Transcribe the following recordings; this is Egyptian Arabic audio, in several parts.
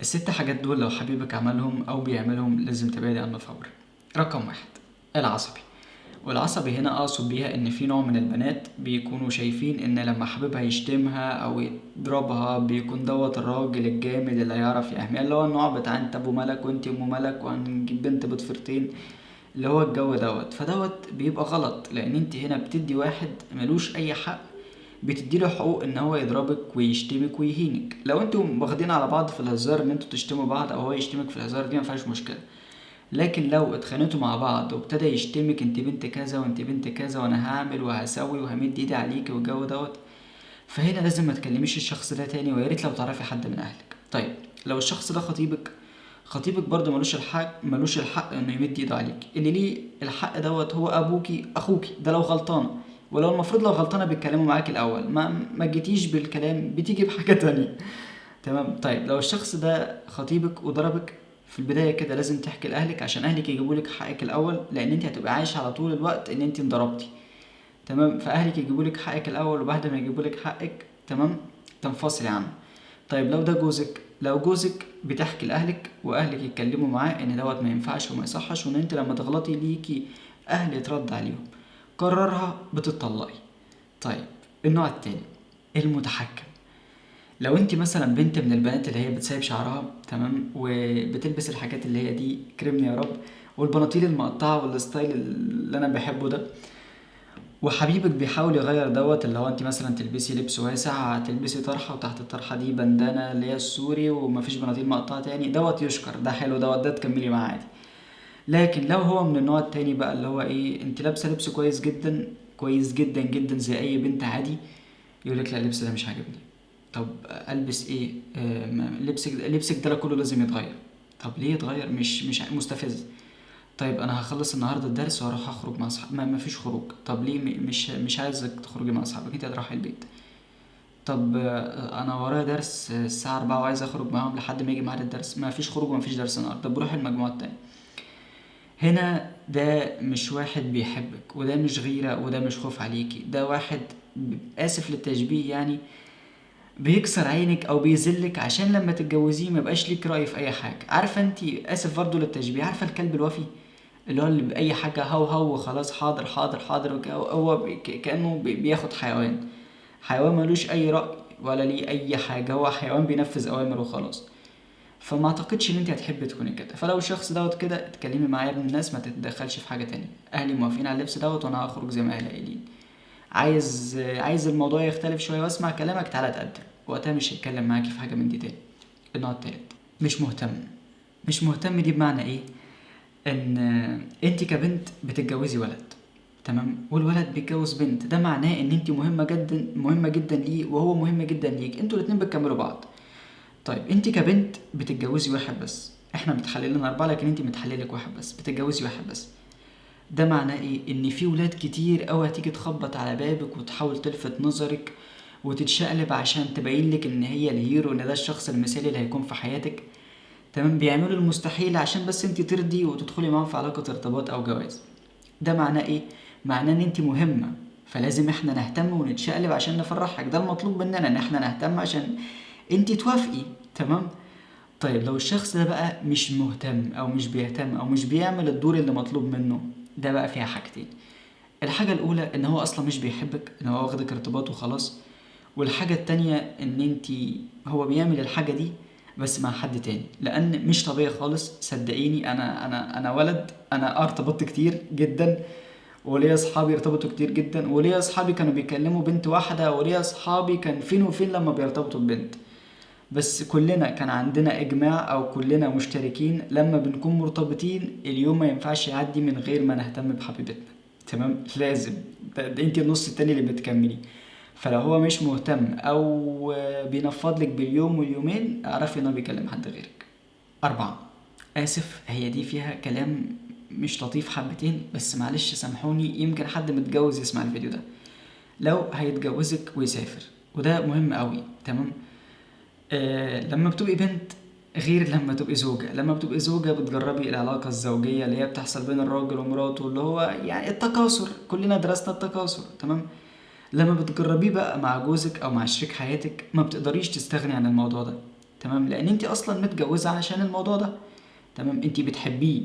الست حاجات دول لو حبيبك عملهم او بيعملهم لازم تبعدي عنه فورا. رقم 1، العصبي. والعصبي هنا اقصد بيها ان في نوع من البنات بيكونوا شايفين ان لما حبيبها يشتمها او يضربها بيكون دوت الراجل الجامد اللي هيعرف يحميها، اللي هو النوع بتاع انت ابو ملك وانت ام ملك وهنجيب بنت بضفيرتين، اللي هو الجو دوت. فدوت بيبقى غلط، لان انت هنا بتدي واحد ملوش اي حق، بتدي له حقوق ان هو يضربك ويشتمك ويهينك. لو انتوا واخدين على بعض في الهزار ان انتوا تشتموا بعض او هو يشتمك في الهزار دي ما فيهاش مشكلة، لكن لو اتخانقتوا مع بعض وابتدى يشتمك انت بنت كذا وانت بنت كذا وانا هعمل وهسوي وهمد ايدي عليكي والجو دوت، فهنا لازم ما تكلميش الشخص ده تاني، ويا ريت لو تعرفي حد من اهلك. طيب لو الشخص ده خطيبك، خطيبك برضه ملوش الحق انه يمد ايده عليك. اللي ليه الحق دوت هو ابوكي اخوكي، ده لو غلطانة، ولو المفروض لو غلطانة بيتكلموا معاك الاول، ما جيتيش بالكلام بتيجي بحاجة تانية. تمام. طيب لو الشخص ده خطيبك وضربك في البداية كده لازم تحكي لاهلك عشان اهلك يجيبوا لك حقك الاول، لان انت هتبقى عايشه على طول الوقت ان انت انضربتي. تمام. فاهلك يجيبوا لك حقك الاول، وبعد ما يجيبوا لك حقك تمام تنفصلي عنه. طيب لو ده جوزك، لو جوزك بتحكي لاهلك واهلك يتكلموا معاه ان دوت ما ينفعش وما يصحش، وان انت لما تغلطي ليكي اهل يترد عليهم، قررها بتطلقي. طيب النوع التاني المتحكم. لو انت مثلا بنت من البنات اللي هي بتسيب شعرها تمام وبتلبس الحاجات اللي هي دي كرمني يا رب، والبناطيل المقطعة وال style اللي انا بحبه ده، وحبيبك بيحاول يغير دوت، اللي هو انت مثلا تلبسي لبس واسع، تلبسي طرحه وتحت الطرحة دي بندانه اللي هي السوري ومفيش بناطيل مقطعه تاني، دوت يشكر، ده حلو دوت، ده تكملي معاه عادي. لكن لو هو من النوع التاني بقى اللي هو ايه، انت لابسه لبس كويس جدا كويس جدا جدا زي اي بنت عادي، يقولك لا اللبس ده مش عاجبني. طب البس ايه؟ لبسك ده كله لازم يتغير. طب ليه يتغير؟ مش مستفز. طيب انا هخلص النهارده الدرس واروح اخرج مع اصحابي، ما فيش خروج. طب ليه؟ مش عايزك تخرجي مع اصحابك، انت هتروحي البيت. طب انا ورايا درس الساعة 4 وعايز اخرج معاهم لحد ما يجي ميعاد الدرس، ما فيش خروج وما فيش درس النهارده. طب روحي المجموعة التانية. هنا ده مش واحد بيحبك، وده مش غيره، وده مش خوف عليكي، ده واحد اسف للتشبيه يعني بيكسر عينك او بيذلك عشان لما تتجوزيه ما يبقاش ليك راي في اي حاجة. عارفه انت، اسف برضه للتشبيه، عارفه الكلب الوفي اللي هو اللي باي حاجة هو هو وخلاص حاضر حاضر حاضر، هو كانه بياخد حيوان، حيوان ملوش اي راي ولا ليه اي حاجة، هو حيوان بينفذ اوامر وخلاص. فما اعتقدش ان انت هتحبي تكوني كده. فلو الشخص دوت كده اتكلمي معاه يا ابن الناس، ما تتدخلش في حاجة تانية، اهلي موافقين على اللبس دوت وانا هخرج زي ما اهلي قايلين. عايز الموضوع يختلف شوية واسمع كلامك، تعالى اتقدم، وقتها مش هيتكلم معاكي في حاجة من دي تاني. النوع التالت مش مهتم. مش مهتم دي بمعنى ايه؟ ان انت كبنت بتتجوزي ولد تمام، والولد بيتجوز بنت، ده معناه ان انت مهمة جدا، مهمة جدا ليه، وهو مهم جدا ليك، انتوا الاتنين بتكملوا بعض. طيب انت كبنت بتتجوزي واحد بس، احنا متحللين 4 لكن انت متحللك واحد بس، بتتجوزي واحد بس. ده معناه ايه؟ ان في ولاد كتير قوي هتيجي تخبط على بابك وتحاول تلفت نظرك وتتشقلب عشان تبين لك ان هي الهيرو، ان ده الشخص المثالي اللي هيكون في حياتك تمام. بيعملوا المستحيل عشان بس انت ترضي وتدخلي معاهم في علاقة ارتباط او جواز. ده معناه ايه؟ معناه ان انت مهمة، فلازم احنا نهتم ونتشقلب عشان نفرحك، ده المطلوب مننا ان احنا نهتم عشان انت توافقي تمام. طيب لو الشخص ده بقى مش مهتم او مش بيهتم او مش بيعمل الدور اللي مطلوب منه، ده بقى فيها حاجتين. الحاجة الأولى إن هو أصلا مش بيحبك، إن هو واخدك ارتباط وخلاص. والحاجة التانية إن هو بيعمل الحاجة دي بس مع حد تاني، لأن مش طبيعي خالص. صدقيني أنا ولد، أنا ارتبطت كتير جدا، وليا أصحابي ارتبطوا كتير جدا، وليا أصحابي كانوا بيكلموا بنت واحدة، وليا أصحابي كان فين وفين لما بيرتبطوا ببنت. بس كلنا كان عندنا إجماع أو كلنا مشتركين لما بنكون مرتبطين اليوم ما ينفعش يعدي من غير ما نهتم بحبيبتنا تمام، لازم ده انت النص التاني اللي بتكمليه. فلو هو مش مهتم أو بينفض لك باليوم واليومين، اعرفي إن هو بيكلم حد غيرك. 4، آسف هي دي فيها كلام مش لطيف حبتين، بس معلش سامحوني، يمكن حد متجوز يسمع الفيديو ده. لو هيتجوزك ويسافر، وده مهم قوي تمام. لما بتبقي بنت غير لما تبقي زوجة. لما بتبقي زوجة بتجربي العلاقة الزوجية اللي هي بتحصل بين الراجل ومراته، اللي هو يعني التكاثر، كلنا درسنا التكاثر تمام. لما بتجربيه بقى مع جوزك أو مع شريك حياتك ما بتقدريش تستغني عن الموضوع ده. تمام، لان انت اصلا متجوزة عشان الموضوع ده، تمام، انت بتحبيه،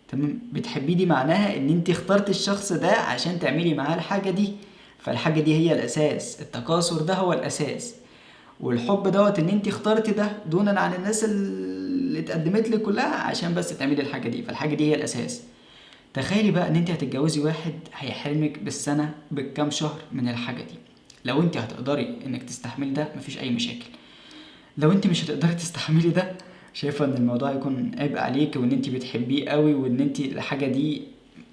تمام، بتحبيه دي معناها ان انت اخترتي الشخص ده عشان تعملي معاه الحاجة دي، فالحاجه دي هي الاساس، التكاثر ده هو الاساس، والحب دوت ان انت اخترتي ده دونا عن الناس اللي اتقدمت لك كلها عشان بس تعملي الحاجة دي، فالحاجه دي هي الاساس. تخيلي بقى ان انت هتتجوزي واحد هيحرمك بالسنة بالكام شهر من الحاجة دي. لو انت هتقدري انك تستحملي ده مفيش اي مشاكل، لو انت مش هتقدري تستحملي ده، شايفه ان الموضوع هيكون عبء عليك وان انت بتحبيه قوي وان انت الحاجة دي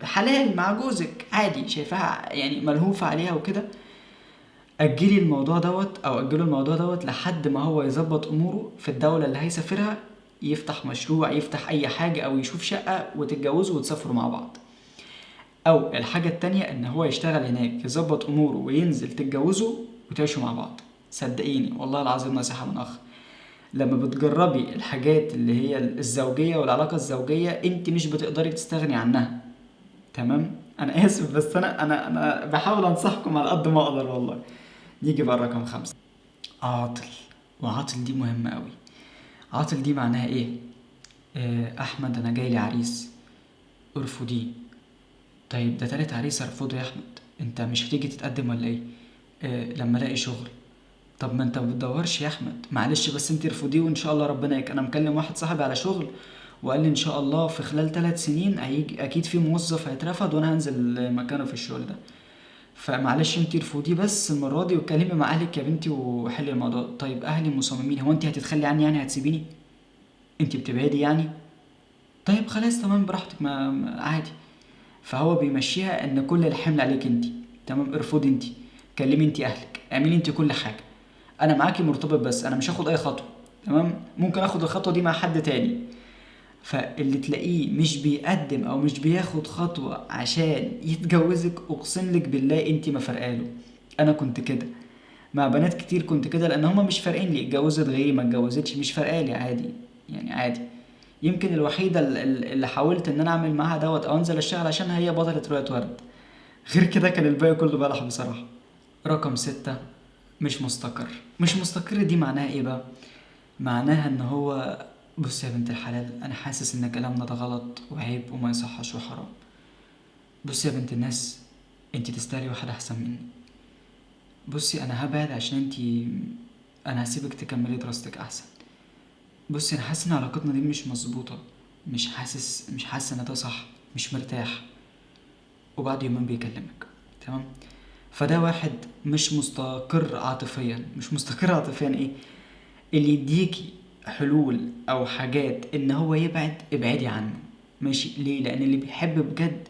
حلال مع جوزك عادي، شايفاها يعني ملهوفه عليها وكده، اجلي الموضوع دوت او اجلوا الموضوع دوت لحد ما هو يظبط اموره في الدولة اللي هيسافرها، يفتح مشروع، يفتح اي حاجة، او يشوف شقه وتتجوزوا وتسافروا مع بعض. او الحاجة التانية ان هو يشتغل هناك يظبط اموره وينزل تتجوزوا وتعيشوا مع بعض. صدقيني والله العظيم نصيحة من اخ، لما بتجربي الحاجات اللي هي الزوجية والعلاقة الزوجية انت مش بتقدري تستغني عنها، تمام. انا اسف بس انا بحاول انصحكم على قد ما اقدر والله. نيجي بقى رقم 5، عاطل. وعاطل دي مهمة قوي. عاطل دي معناها ايه؟ احمد انا جاي لي عريس، ارفضيه. طيب ده تالت عريس ارفضه يا احمد، انت مش هتيجي تتقدم ولا ايه؟ لما الاقي شغل. طب ما انت ما بتدورش يا احمد، معلش بس انت ارفضيه وان شاء الله ربنا يك. انا مكلم واحد صاحبي على شغل وقال لي ان شاء الله في خلال 3 سنين هيجي اكيد في موظف هيترفض وانا هنزل مكانه في الشغل ده، فمعلش انت ارفضيه بس المرة دي واتكلمي مع اهلك يا بنتي وحلي الموضوع. طيب اهلي مصممين، هو انت هتتخلي عني يعني، هتسيبيني؟ انت بتبعدي يعني؟ طيب خلاص تمام براحتك، ما عادي. فهو بيمشيها ان كل الحمل عليك انت، تمام، ارفضي انت، كلمي انت اهلك، اعملي انت كل حاجة، انا معاكي مرتبط بس انا مش هاخد اي خطوة، تمام، ممكن اخد الخطوة دي مع حد تاني. فاللي تلاقيه مش بيقدم او مش بياخد خطوة عشان يتجوزك، اقسم لك بالله انت ما فرقاله. انا كنت كده مع بنات كتير، كنت كده لان هما مش فارقين لي، اتجوزت غيري ما اتجوزتش مش فارقالي عادي يعني عادي. يمكن الوحيدة اللي حاولت ان انا اعمل معاها دوت او انزل اشتغل عشانها هي بطلة رؤية ورد، غير كده كان الباقي كله بلح بصراحة. رقم 6، مش مستقر. مش مستقر دي معناها ايه بقى؟ معناها ان هو بص يا بنت الحلال انا حاسس ان كلامنا ده غلط وعيب وما يصحش وحرام، بصي يا بنت الناس انت تستاهلي واحد احسن مني، بصي انا هبعد عشان انت، انا هسيبك تكملي دراستك احسن، بصي انا حاسس ان علاقتنا دي مش مظبوطة، مش حاسس ان ده صح، مش مرتاح، وبعد يومين بيكلمك، تمام. فده واحد مش مستقر عاطفيا. مش مستقر عاطفيا ايه؟ اللي يديكي حلول او حاجات ان هو يبعد، ابعدي عنه، ماشي. ليه؟ لان اللي بيحب بجد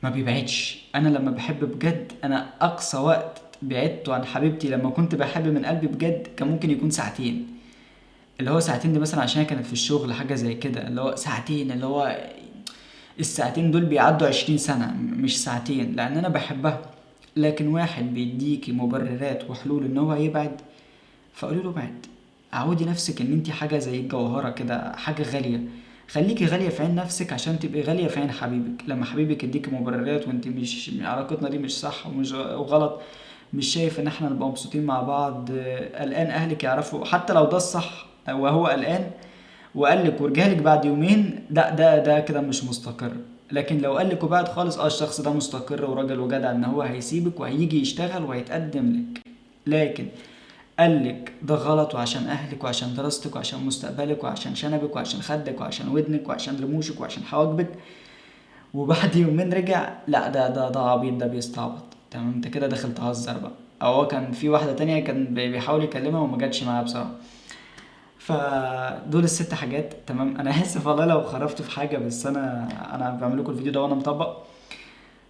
ما بيبعدش. انا لما بحب بجد، انا اقصى وقت بعدته عن حبيبتي لما كنت بحب من قلبي بجد كان ممكن يكون ساعتين، اللي هو ساعتين دي مثلا عشان كانت في الشغل حاجة زي كده، اللي هو ساعتين، اللي هو الساعتين دول بيعدوا 20 سنة مش ساعتين، لان انا بحبها. لكن واحد بيديكي مبررات وحلول ان هو يبعد، فقولي له ابعد. عودي نفسك ان انت حاجة زي الجوهرة كده، حاجة غالية، خليكي غالية في عين نفسك عشان تبقي غالية في عين حبيبك. لما حبيبك يديكي مبررات وانت مش علاقتنا دي مش صح ومش وغلط، مش شايف ان احنا نبقى مبسوطين مع بعض، قلقان اهلك يعرفوا، حتى لو ده الصح وهو قلقان وقال لك ورجع لك بعد يومين، لا ده كده مش مستقر. لكن لو قال لك وبعد خالص، الشخص ده مستقر وراجل وجدع ان هو هيسيبك وهيجي يشتغل وهيتقدم لك. لكن قال لك ده غلط وعشان اهلك وعشان دراستك وعشان مستقبلك وعشان شنبك وعشان خدك وعشان ودنك وعشان رموشك وعشان حواجبك، وبعد يومين رجع، لا ده عبيط، ده بيستعبط، تمام، انت كده داخل تهزر بقى. او هو كان في واحدة تانية كان بيحاول يكلمها وما جاتش معاها بصراحة. فدول ال6 حاجات، تمام. انا اسف والله لو خرفت في حاجة، بس انا بعمل لكم الفيديو ده وانا مطبق.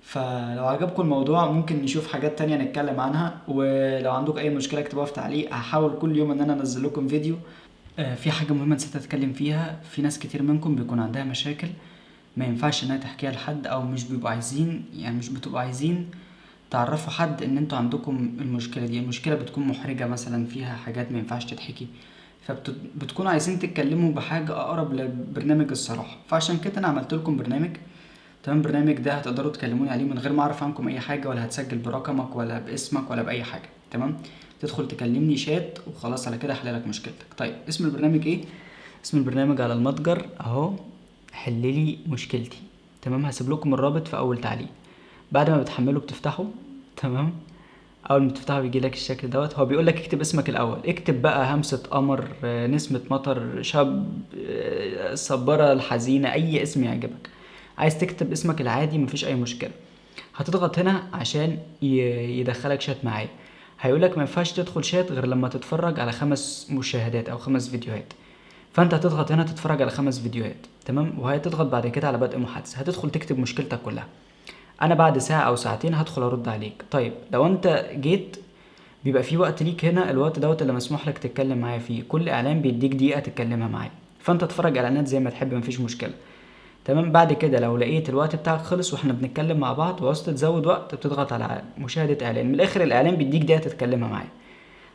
فلو عجبكم الموضوع ممكن نشوف حاجات تانية نتكلم عنها، ولو عندكم اي مشكلة اكتبوها في تعليق. هحاول كل يوم ان انا انزل لكم فيديو. في حاجة مهمة نسيت اتكلم فيها، في ناس كتير منكم بيكون عندها مشاكل ما ينفعش انها تحكيها لحد، او مش بيبقوا عايزين، يعني مش بتبقوا عايزين تعرفوا حد ان انتوا عندكم المشكلة دي. المشكلة بتكون محرجة مثلا، فيها حاجات ما ينفعش تتحكي، فبتكونوا عايزين تتكلموا بحاجة اقرب لبرنامج الصراحة. فعشان كده انا عملت لكم برنامج، تمام. البرنامج ده هتقدروا تكلموني عليه من غير ما اعرف عنكم اي حاجة، ولا هتسجل برقمك ولا باسمك ولا باي حاجة، تمام. تدخل تكلمني شات وخلاص، على كده احللك مشكلتك. طيب اسم البرنامج ايه؟ اسم البرنامج على المتجر اهو، حللي مشكلتي. تمام، هسيب لكم الرابط في اول تعليق. بعد ما بتحمله بتفتحه. تمام، اول ما تفتحه بيجي لك الشكل دوت. هو بيقول لك اكتب اسمك الاول، اكتب بقى همسة قمر، نسمة مطر، شاب، الصبارة الحزينة، اي اسم يعجبك. عايز تكتب اسمك العادي مفيش اي مشكلة. هتضغط هنا عشان يدخلك شات معايا. هيقولك ما ينفعش تدخل شات غير لما تتفرج على 5 مشاهدات او 5 فيديوهات، فانت هتضغط هنا تتفرج على 5 فيديوهات. تمام، وهتضغط بعد كده على بدء محادثة، هتدخل تكتب مشكلتك كلها. انا بعد ساعة او ساعتين هدخل ارد عليك. طيب لو انت جيت بيبقى في وقت ليك هنا، الوقت دوت اللي مسموح لك تتكلم معايا فيه. كل اعلان بيديك دقيقة تتكلمها معايا، فانت اتفرج اعلانات زي ما تحب مفيش مشكلة. تمام، بعد كده لو لقيت الوقت بتاعك خلص واحنا بنتكلم مع بعض وعاوز تزود وقت، بتضغط على مشاهدة اعلان. من الاخر الاعلان بيديك دقيقة تتكلمها معايا.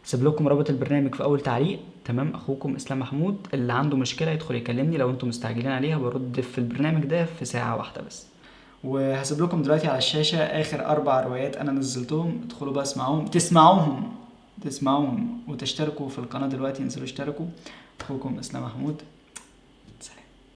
هسيب لكم رابط البرنامج في اول تعليق. تمام، اخوكم اسلام محمود، اللي عنده مشكلة يدخل يكلمني. لو انتم مستعجلين عليها برد في البرنامج ده في ساعة واحدة بس. وهسيب لكم دلوقتي على الشاشة آخر 4 روايات أنا نزلتهم، ادخلوا بقى اسمعوهم، تسمعوهم وتشتركوا في القناة دلوقتي، انزلوا اشتركوا. أخوكم إسلام محمود.